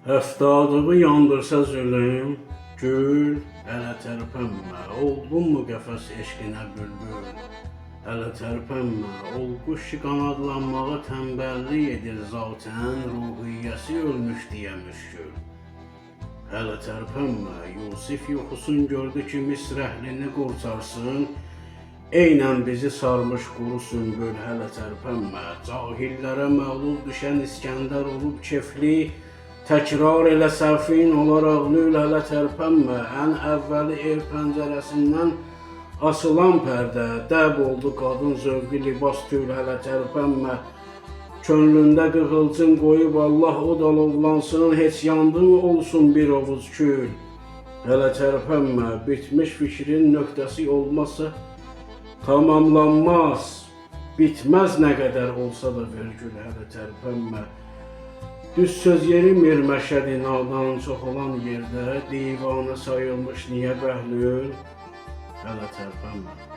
Həftadını yandırsa zülüm, gül, hələ tərpənmə. Oldun mu qəfəs eşqinə bülbül? Hələ tərpənmə. Ol quş ki qanadlanmağa tənbəllik edir zatən, ruhiyyəsi ölmüş deyə müşkül. Hələ tərpənmə. Yusif yuxusun gördü ki, Misr əhlini qurtarsın. Eynən bizi sarmış quru sümbül, hələ tərpənmə. Cahillərə məğlub düşən İskəndər olub kefli, təkrar elə sərfin olaraq lül, hələ tərpənmə. Ən əvvəli ev pəncərəsindən asılan pərdə, dəb oldu qadın zövqü libas tül, hələ tərpənmə. Könlündə qığılcım qoyub Allah o da lovlansın, heç yandı mı olsun bir ovuz kül. Hələ tərpənmə, bitmiş fikrin nöqtəsi olmazsa tamamlanmaz. Bitməz nə qədər olsa da vergül, hələ tərpənmə. Düz söz yerimir Məşədi nadan çox olan yerdə, divanə sayılmış niyə bəhlül, hələ tərpənmə.